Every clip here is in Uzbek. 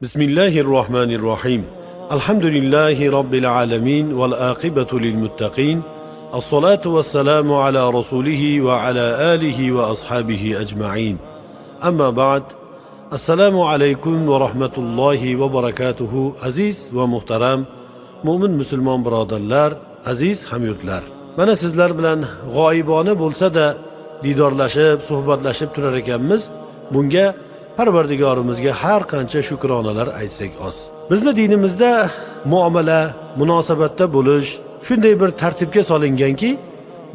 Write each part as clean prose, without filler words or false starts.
Bismillahir rohmanir rohim. Alhamdulillahi robbil alamin val aqibatu lil muttaqin. As-salatu was-salamu ala rasulihi va ala alihi va ashabihi ajma'in. Amma ba'd. Assalomu alaykum va rahmatullohi va barakatuhu. Aziz va muhtaram mo'min musulmon birodarlar, aziz hamyurtlar. Mana sizlar bilan g'oyibona bo'lsa-da diydorlashib, suhbatlashib turar ekanmiz. Bunga Parvardigorimizga har qancha shukronalar aytsak oz. Bizni dinimizda muomala, munosabatda bo'lish shunday bir tartibga solinganki,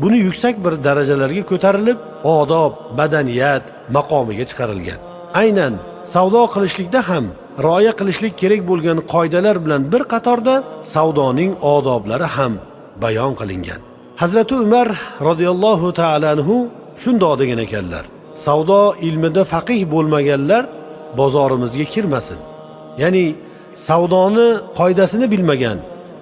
buni yuksak bir darajalarga ko'tarilib, odob, madaniyat maqomiga chiqarilgan. Aynan savdo qilishlikda ham rioya qilishlik kerak bo'lgan qoidalar bilan bir qatorda savdoning odoblari ham bayon qilingan. Hazrati Umar roziyallohu ta'ala anhu shundoq degan ekanlar: savdo ilmida faqih bo'lmaganlar bozorimizga kirmasin. Ya'ni savdoni qoidasini bilmagan,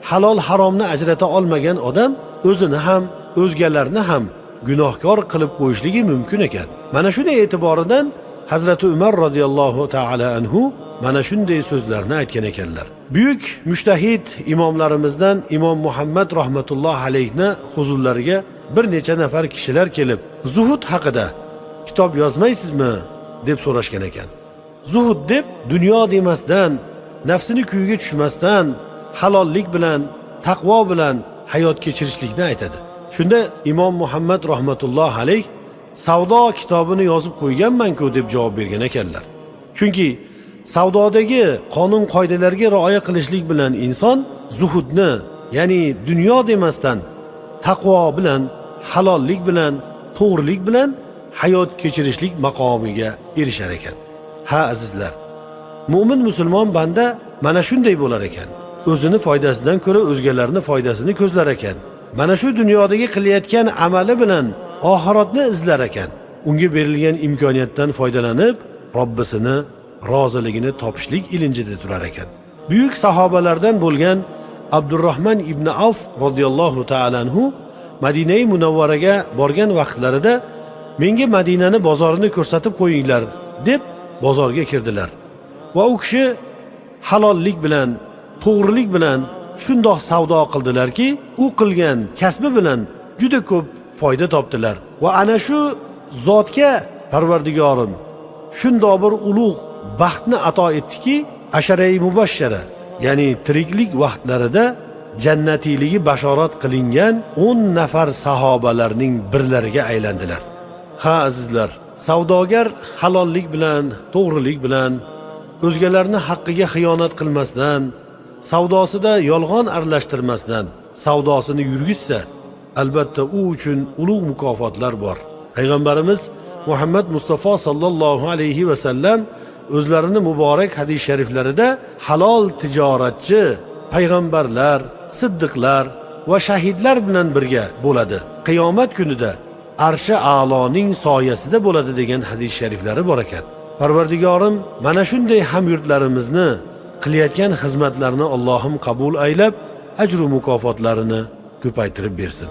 halol haromni ajrata olmagan odam o'zini ham, o'zgalarni ham gunohkor qilib qo'yishligi mumkin ekan. Mana shuni e'tiboridan Hazrati Umar roziyallohu ta'ala anhu mana shunday so'zlarni aytgan ekanlar. Buyuk mujtahid imomlarimizdan Imom Muhammad rahmatulloh alayhni huzurlariga bir necha nafar kishilar kelib, zuhud haqida kitob yozmaysizmi deb so'rashgan ekan. Zuhud deb dunyo demasdan, nafsini kuyiga tushmasdan, halollik bilan, taqvo bilan hayot kechirishlikni aytadi. Shunda Imom Muhammad rahmatulloh alayh savdo kitobini yozib qo'yganman-ku deb javob bergan ekanlar. Chunki savdodagi qonun qoidalarga rioya qilishlik bilan inson zuhudni, ya'ni dunyo demasdan taqvo bilan, halollik bilan, to'g'rilik bilan hayot kechirishlik maqomiga erishar ekan. Ha, azizlar, mo'min musulmon banda mana shunday bo'lar ekan. O'zini foydasidan ko'ra o'zgalarni foydasini ko'zlar ekan. Mana shu dunyodagi qilayotgan amali bilan oxiratni izlar ekan. Unga berilgan imkoniyatdan foydalanib, Robbisini roziligini topishlik ilinjida turar ekan. Buyuk sahobalardan bo'lgan Abdurrahman ibn Avf roziyallohu ta'ala anhu Madinai Munavvaraga borgan vaqtlarida menga Madinani bozorini ko'rsatib qo'yinglar deb bozorga kirdilar. Va u kishi halollik bilan, to'g'rilik bilan shundoq savdo qildilarki, u qilgan kasbi bilan juda ko'p foyda topdilar. Va ana shu zotga Parvardigorim shundoq bir ulug' baxtni ato etdiki, asharai mubashshara, ya'ni tiriklik vaqtlarida jannatiyligi bashorat qilingan 10 nafar sahobalarning birlariga aylandilar. Ha, azizlar, savdogar halollik bilan, to'g'rilik bilan, o'zgalarni haqqiga xiyonat qilmasdan, savdosida yolg'on aralashtirmasdan savdosini yurgizsa, albatta u uchun ulug' mukofotlar bor. Payg'ambarimiz Muhammad Mustafa sallallohu alayhi va sallam o'zlarini muborak hadis shariflarida halol tijoratchi payg'ambarlar, siddiqlar va shahidlar bilan birga bo'ladi. Qiyomat kunida arshi a'loning soyasida bo'ladi degan hadis shariflari bor ekan. Parvardigorim mana shunday hamyurtlarimizni qilayotgan xizmatlarini Allohim qabul aylab, ajru mukofotlarini ko'paytirib bersin.